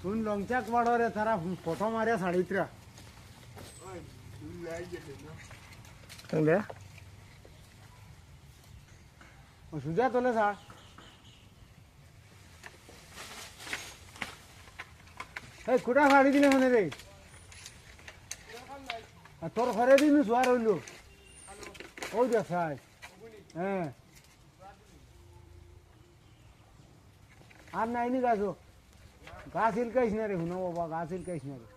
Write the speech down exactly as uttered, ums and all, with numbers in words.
धुन लोंगच्याक वाडो रे, थारा फोटो मारिया साडीतरा। कंदे? सुजा तोले सा। ए, कुटा साड़ी दिले मने रे? आ, तोर घरे भी नु सुआर होइलो। ओ जा साई। हैं। আর নাই নি গাছো। গাছ ইলকাইস না রে, হুনো বাবা, গাছ ইলকাইস না রে।